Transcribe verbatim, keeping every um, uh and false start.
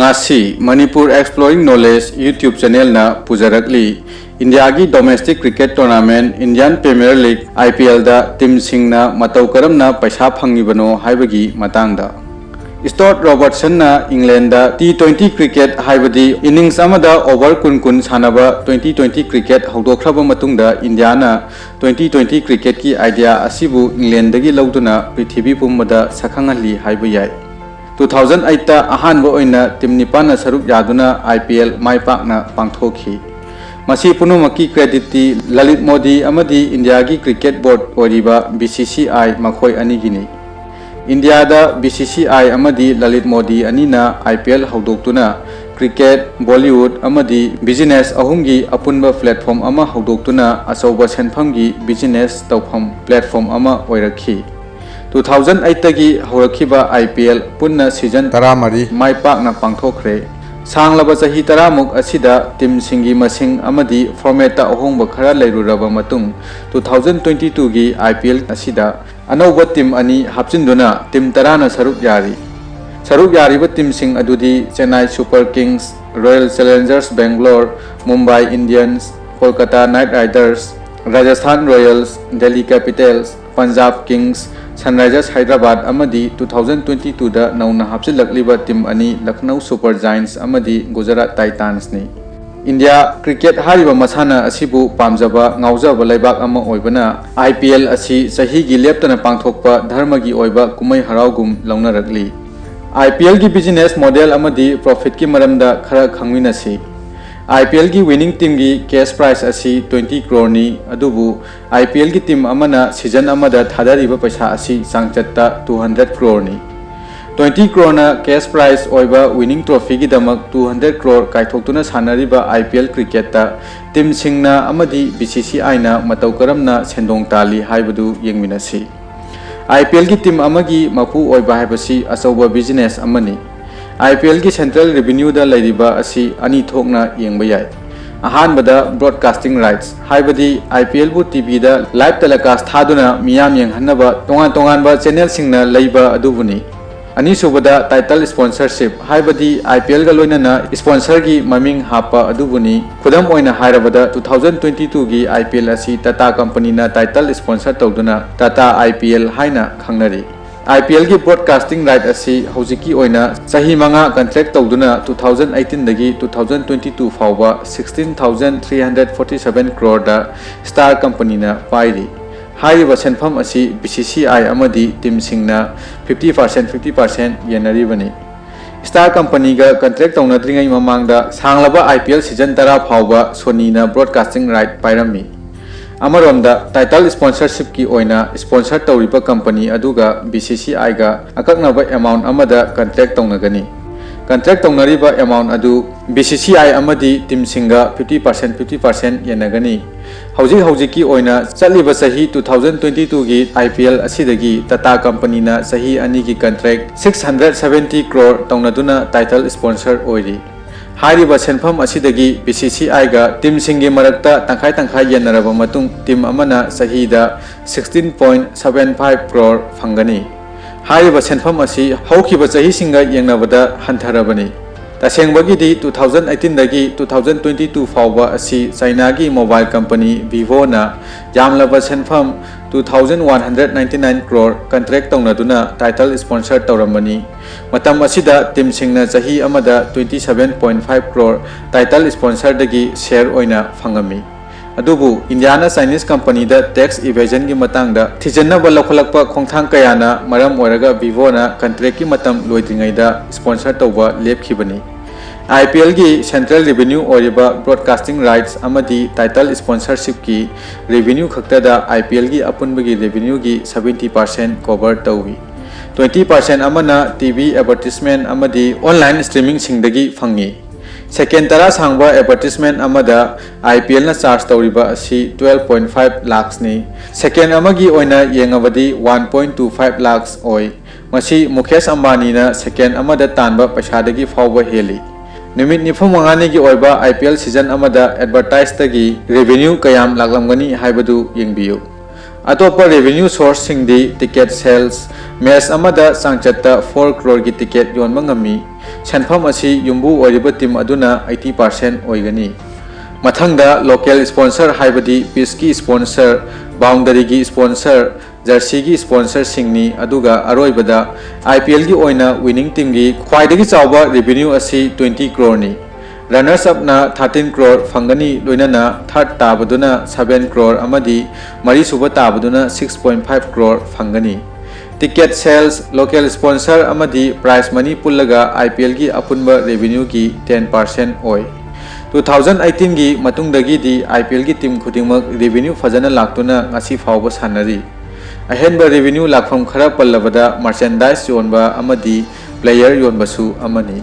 ꯉꯁꯤ Manipur Exploring Knowledge YouTube channelꯅ ꯄꯨꯖꯔꯛꯂꯤ꯫ ꯏꯟꯗꯤꯌꯥꯒꯤ domestic cricket tournament Indian Premier League, IPLꯗ teamꯁꯤꯡꯅ ꯃꯇꯧ ꯀꯔꯝꯅ ꯄꯩꯁꯥ ꯐꯪꯉꯤꯕꯅꯣ ꯍꯥꯏꯕꯒꯤ ꯃꯇꯥꯡꯗ꯫ Stuart Robertsonꯅ Englandꯗ T twenty cricket, ꯍꯥꯏꯕꯗꯤ innings ꯑꯃꯗ over ꯀꯨꯟ ꯀꯨꯟ ꯁꯥꯟꯅꯕ twenty twenty cricket ꯍꯧꯗꯣꯛꯈ꯭ꯔꯕ ꯃꯇꯨꯡꯗ, ꯏꯟꯗꯤꯌꯥꯅ twenty twenty cricketꯀꯤ idea ꯑꯁꯤꯕꯨ Englandꯗꯒꯤ ꯂꯧꯗꯨꯅ ꯄ꯭ꯔꯤꯊꯤꯕꯤ ꯄꯨꯝꯕꯗ ꯁꯛꯈꯪꯍꯜꯂꯤ ꯍꯥꯏꯕ ꯌꯥꯏ꯫ Two thousand eightꯇ ꯑꯍꯥꯟꯕ ꯑꯣꯏꯅ team ꯅꯤꯄꯥꯟꯅ ꯁꯔꯨꯛ ꯌꯥꯗꯨꯅ IPL ꯃꯥꯏ ꯄꯥꯛꯅ ꯄꯥꯡꯊꯣꯛꯈꯤ꯫ ꯃꯁꯤ ꯄꯨꯝꯅꯃꯛꯀꯤ creditꯇꯤ ꯂꯂꯤꯠ ꯃꯣꯗꯤ ꯑꯃꯗꯤ ꯏꯟꯗꯤꯌꯥꯒꯤ cricket board ꯑꯣꯏꯔꯤꯕ BCCI ꯃꯈꯣꯏ ꯑꯅꯤꯒꯤꯅꯤ꯫ ꯏꯟꯗꯤꯌꯥꯗ BCCI ꯑꯃꯗꯤ ꯂꯂꯤꯠ ꯃꯣꯗꯤ ꯑꯅꯤꯅ IPL ꯍꯧꯗꯣꯛꯇꯨꯅ cricket, Bollywood ꯑꯃꯗꯤ business ꯑꯍꯨꯝꯒꯤ ꯑꯄꯨꯟꯕ platform ꯑꯃ ꯍꯧꯗꯣꯛꯇꯨꯅ ꯑꯆꯧꯕ ꯁꯦꯟꯐꯝꯒꯤ business ꯇꯧꯐꯝ platform ꯑꯃ ꯑꯣꯏꯔꯛꯈꯤ꯫ Two thousand eightꯇꯒꯤ ꯍꯧꯔꯛꯈꯤꯕ IPL ꯄꯨꯟꯅ season ꯇꯔꯥꯃꯔꯤ ꯃꯥꯏ ꯄꯥꯛꯅ ꯄꯥꯡꯊꯣꯛꯈ꯭ꯔꯦ꯫ ꯁꯥꯡꯂꯕ ꯆꯍꯤ ꯇꯔꯥꯃꯨꯛ ꯑꯁꯤꯗ teamꯁꯤꯡꯒꯤ ꯃꯁꯤꯡ ꯑꯃꯗꯤ formatꯇ ꯑꯍꯣꯡꯕ ꯈꯔ ꯂꯩꯔꯨꯔꯕ ꯃꯇꯨꯡ, two thousand twenty twoꯒꯤ IPL ꯑꯁꯤꯗ ꯑꯅꯧꯕ team ꯑꯅꯤ ꯍꯥꯞꯆꯤꯟꯗꯨꯅ team ꯇꯔꯥꯅ ꯁꯔꯨꯛ ꯌꯥꯔꯤ꯫ ꯁꯔꯨꯛ ꯌꯥꯔꯤꯕ teamꯁꯤꯡ ꯑꯗꯨꯗꯤ Chennai Super Kings, Royal Challengers Bangalore, Mumbai Indians, Kolkata Knight Riders, Rajasthan Royals, Delhi Capitals, Punjab Kings, Sunrisers Hyderabad ꯑꯃꯗꯤ two thousand twenty twoꯗ ꯅꯧꯅ ꯍꯥꯞꯆꯤꯜꯂꯛꯂꯤꯕ team ꯑꯅꯤ Lucknow Super Giants ꯑꯃꯗꯤ Gujarat Titansꯅꯤ꯫ ꯏꯟꯗꯤꯌꯥ cricket ꯍꯥꯏꯔꯤꯕ ꯃꯁꯥꯟꯅ ꯑꯁꯤꯕꯨ ꯄꯥꯝꯖꯕ, ꯉꯥꯎꯖꯕ ꯂꯩꯕꯥꯛ ꯑꯃ ꯑꯣꯏꯕꯅ, IPL ꯑꯁꯤ ꯆꯍꯤꯒꯤ ꯂꯦꯞꯇꯅ ꯄꯥꯡꯊꯣꯛꯄ ꯙꯔꯃꯒꯤ ꯑꯣꯏꯕ ꯀꯨꯝꯍꯩ ꯍꯔꯥꯎꯒꯨꯝ ꯂꯧꯅꯔꯛꯂꯤ꯫ IPLꯒꯤ business model ꯑꯃꯗꯤ profitꯀꯤ ꯃꯔꯝꯗ ꯈꯔ ꯈꯪꯃꯤꯟꯅꯁꯤ꯫ IPLꯒꯤ winning teamꯒꯤ cash prize ꯑꯁꯤ twenty croreꯅꯤ, ꯑꯗꯨꯕꯨ IPLꯒꯤ team ꯑꯃꯅ season ꯑꯃꯗ ꯊꯥꯗꯔꯤꯕ ꯄꯩꯁꯥ ꯑꯁꯤ ꯆꯥꯡꯆꯠꯇ two hundred croreꯅꯤ꯫ Twenty croreꯅ cash prize ꯑꯣꯏꯕ winning trophyꯒꯤꯗꯃꯛ two hundred crore ꯀꯥꯏꯊꯣꯛꯇꯨꯅ ꯁꯥꯟꯅꯔꯤꯕ IPL cricketꯇ teamꯁꯤꯡꯅ ꯑꯃꯗꯤ BCCIꯅ ꯃꯇꯧ ꯀꯔꯝꯅ ꯁꯦꯟꯗꯣꯡ ꯇꯥꯜꯂꯤ ꯍꯥꯏꯕꯗꯨ ꯌꯦꯡꯃꯤꯟꯅꯁꯤ꯫ IPLꯒꯤ team ꯑꯃꯒꯤ ꯃꯄꯨ ꯑꯣꯏꯕ ꯍꯥꯏꯕꯁꯤ ꯑꯆꯧꯕ business ꯑꯃꯅꯤ꯫ IPLꯒꯤ central revenueꯗ ꯂꯩꯔꯤꯕ ꯑꯁꯤ ꯑꯅꯤ ꯊꯣꯛꯅ ꯌꯦꯡꯕ ꯌꯥꯏ꯫ ꯑꯍꯥꯟꯕꯗ, broadcasting rights, ꯍꯥꯏꯕꯗꯤ IPLꯕꯨ TVꯗ live telecast ꯊꯥꯗꯨꯅ ꯃꯤꯌꯥꯝ ꯌꯦꯡꯍꯟꯅꯕ ꯇꯣꯉꯥꯟ ꯇꯣꯉꯥꯟꯕ channelꯁꯤꯡꯅ ꯂꯩꯕ ꯑꯗꯨꯕꯨꯅꯤ꯫ ꯑꯅꯤꯁꯨꯕꯗ title sponsorship, ꯍꯥꯏꯕꯗꯤ IPLꯒ ꯂꯣꯏꯅꯅ sponsorꯒꯤ ꯃꯃꯤꯡ ꯍꯥꯞꯄ ꯑꯗꯨꯕꯨꯅꯤ꯫ ꯈꯨꯗꯝ ꯑꯣꯏꯅ ꯍꯥꯏꯔꯕꯗ, two thousand twenty twoꯒꯤ IPL ꯑꯁꯤ Tata companyꯅ title sponsor ꯇꯧꯗꯨꯅ Tata IPL ꯍꯥꯏꯅ ꯈꯪꯅꯔꯤ꯫ IPLꯒꯤ broadcasting right ꯑꯁꯤ ꯍꯧꯖꯤꯛꯀꯤ ꯑꯣꯏꯅ ꯆꯍꯤ ꯃꯉꯥ contract ꯇꯧꯗꯨꯅ two thousand eighteen ꯗꯒꯤ two thousand twenty two ꯐꯥꯎꯕ sixteen thousand three hundred forty seven crore ꯗ Star companyꯅ ꯄꯥꯏꯔꯤ꯫ ꯍꯥꯏꯔꯤꯕ ꯁꯦꯟꯐꯝ ꯑꯁꯤ BCCI ꯑꯃꯗꯤ teamꯁꯤꯡꯅ fifty percent, fifty percent ꯌꯦꯟꯅꯔꯤꯕꯅꯤ꯫ Star companyꯒ contract ꯇꯧꯅꯗ꯭ꯔꯤꯉꯩ ꯃꯃꯥꯡꯗ ꯁꯥꯡꯂꯕ IPL season ꯇꯔꯥ ꯐꯥꯎꯕ Sonyꯅ broadcasting right ꯄꯥꯏꯔꯝꯃꯤ꯫ ꯑꯃꯔꯣꯝꯗ, title sponsorshipꯀꯤ ꯑꯣꯏꯅ sponsor ꯇꯧꯔꯤꯕ company ꯑꯗꯨꯒ BCCIꯒ ꯑꯀꯛꯅꯕ amount ꯑꯃꯗ contract ꯇꯧꯅꯒꯅꯤ꯫ Contract ꯇꯧꯅꯔꯤꯕ amount ꯑꯗꯨ BCCI ꯑꯃꯗꯤ teamꯁꯤꯡꯒ fifty percent, fifty percent ꯌꯦꯟꯅꯒꯅꯤ꯫ ꯍꯧꯖꯤꯛ ꯍꯧꯖꯤꯛꯀꯤ ꯑꯣꯏꯅ ꯆꯠꯂꯤꯕ ꯆꯍꯤ two thousand twenty twoꯒꯤ IPL ꯑꯁꯤꯗꯒꯤ Tata companyꯅ ꯆꯍꯤ ꯑꯅꯤꯒꯤ contract six hundred seventy crore ꯇꯧꯅꯗꯨꯅ title sponsor ꯑꯣꯏꯔꯤ꯫ ꯍꯥꯏꯔꯤꯕ ꯁꯦꯟꯐꯝ ꯑꯁꯤꯗꯒꯤ BCCIꯒ teamꯁꯤꯡꯒꯤ ꯃꯔꯛꯇ ꯇꯪꯈꯥꯏ ꯇꯪꯈꯥꯏ ꯌꯦꯟꯅꯔꯕ ꯃꯇꯨꯡ, team ꯑꯃꯅ ꯆꯍꯤꯗ sixteen point seven five crore ꯐꯪꯒꯅꯤ꯫ ꯍꯥꯏꯔꯤꯕ ꯁꯦꯟꯐꯝ ꯑꯁꯤ ꯍꯧꯈꯤꯕ ꯆꯍꯤꯁꯤꯡꯒ ꯌꯦꯡꯅꯕꯗ ꯍꯟꯊꯔꯕꯅꯤ꯫ ꯇꯁꯦꯡꯕꯒꯤꯗꯤ, two thousand eighteen ꯗꯒꯤ two thousand twenty two ꯐꯥꯎꯕ ꯑꯁꯤ Chinaꯒꯤ mobile company Vivoꯅ ꯌꯥꯝꯂꯕ ꯁꯦꯟꯐꯝ two thousand one hundred ninety nine crore contract ꯇꯧꯅꯗꯨꯅ title sponsor ꯇꯧꯔꯝꯕꯅꯤ꯫ ꯃꯇꯝ ꯑꯁꯤꯗ teamꯁꯤꯡꯅ ꯆꯍꯤ ꯑꯃꯗ twenty seven point five crore title sponsorꯗꯒꯤ share ꯑꯣꯏꯅ ꯐꯪꯉꯝꯃꯤ꯫ ꯑꯗꯨꯕꯨ ꯏꯟꯗꯤꯌꯥꯅ Chinese companyꯗ tax evasionꯒꯤ ꯃꯇꯥꯡꯗ ꯊꯤꯖꯤꯟꯅꯕ ꯂꯧꯈꯠꯂꯛꯄ ꯈꯣꯡꯊꯥꯡ ꯀꯌꯥꯅ ꯃꯔꯝ ꯑꯣꯏꯔꯒ Vivoꯅ contractꯀꯤ ꯃꯇꯝ ꯂꯣꯏꯗ꯭ꯔꯤꯉꯩꯗ sponsor ꯇꯧꯕ ꯂꯦꯞꯈꯤꯕꯅꯤ꯫ IPLꯒꯤ central revenue ꯑꯣꯏꯔꯤꯕ broadcasting rights ꯑꯃꯗꯤ title sponsorshipꯀꯤ revenue ꯈꯛꯇꯗ IPLꯒꯤ ꯑꯄꯨꯟꯕꯒꯤ revenueꯒꯤ seventy percent cover ꯇꯧꯏ꯫ Twenty percent ꯑꯃꯅ TV advertisement ꯑꯃꯗꯤ online streamingꯁꯤꯡꯗꯒꯤ ꯐꯪꯏ꯫ Second ꯇꯔꯥ ꯁꯥꯡꯕ advertisement ꯑꯃꯗ IPLꯅ charge ꯇꯧꯔꯤꯕ ꯑꯁꯤ twelve point five lakhsꯅꯤ꯫ Second ꯑꯃꯒꯤ ꯑꯣꯏꯅ ꯌꯦꯡꯉꯕꯗꯤ one point two five lakhs ꯑꯣꯏ꯫ ꯃꯁꯤ ꯃꯨꯀꯦꯁ ꯑꯝꯕꯥꯅꯤꯅ second ꯑꯃꯗ ꯇꯥꯟꯕ ꯄꯩꯁꯥꯗꯒꯤ ꯐꯥꯎꯕ ꯍꯦꯜꯂꯤ꯫ ꯅꯨꯃꯤꯠ ꯅꯤꯐꯨ ꯃꯉꯥꯅꯤꯒꯤ ꯑꯣꯏꯕ IPL season ꯑꯃꯗ advertiseꯇꯒꯤ revenue ꯀꯌꯥꯝ ꯂꯥꯛꯂꯝꯒꯅꯤ ꯍꯥꯏꯕꯗꯨ ꯌꯦꯡꯕꯤꯌꯨ꯫ ꯑꯇꯣꯞꯄ revenue sourceꯁꯤꯡꯗꯤ ticket sales, match ꯑꯃꯗ ꯆꯥꯡꯆꯠꯇ four crore ꯒꯤ ticket ꯌꯣꯟꯕ ꯉꯝꯃꯤ꯫ ꯁꯦꯟꯐꯝ ꯑꯁꯤ ꯌꯨꯝꯕꯨ ꯑꯣꯏꯔꯤꯕ team ꯑꯗꯨꯅ eighty percent ꯑꯣꯏꯒꯅꯤ꯫ ꯃꯊꯪꯗ local sponsor ꯍꯥꯏꯕꯗꯤ pitchꯀꯤ sponsor, boundaryꯒꯤ sponsor, jerseyꯒꯤ sponsorꯁꯤꯡꯅꯤ, ꯑꯗꯨꯒ ꯑꯔꯣꯏꯕꯗ IPLꯒꯤ ꯑꯣꯏꯅ winning teamꯒꯤ ꯈ꯭ꯋꯥꯏꯗꯒꯤ ꯆꯥꯎꯕ revenue ꯑꯁꯤ twenty croreꯅꯤ꯫ Runners upꯅ thirteen crore ꯐꯪꯒꯅꯤ, ꯂꯣꯏꯅꯅ third ꯇꯥꯕꯗꯨꯅ seven crore ꯑꯃꯗꯤ ꯃꯔꯤꯁꯨꯕ ꯇꯥꯕꯗꯨꯅ six point five crore ꯐꯪꯒꯅꯤ꯫ Ticket sales, local sponsor ꯑꯃꯗꯤ prize money ꯄꯨꯜꯂꯒ IPLꯒꯤ ꯑꯄꯨꯟꯕ revenueꯒꯤ ten percent ꯑꯣꯏ꯫ Two thousand eighteenꯒꯤ ꯃꯇꯨꯡꯗꯒꯤꯗꯤ IPLꯒꯤ team ꯈꯨꯗꯤꯡꯃꯛ revenue ꯐꯖꯅ ꯂꯥꯛꯇꯨꯅ ꯉꯁꯤ ꯐꯥꯎꯕ ꯁꯥꯟꯅꯔꯤ꯫ ꯑꯍꯦꯟꯕ revenue ꯂꯥꯛꯐꯝ ꯈꯔ ꯄꯜꯂꯕꯗ merchandise ꯌꯣꯟꯕ ꯑꯃꯗꯤ player ꯌꯣꯟꯕꯁꯨ ꯑꯃꯅꯤ꯫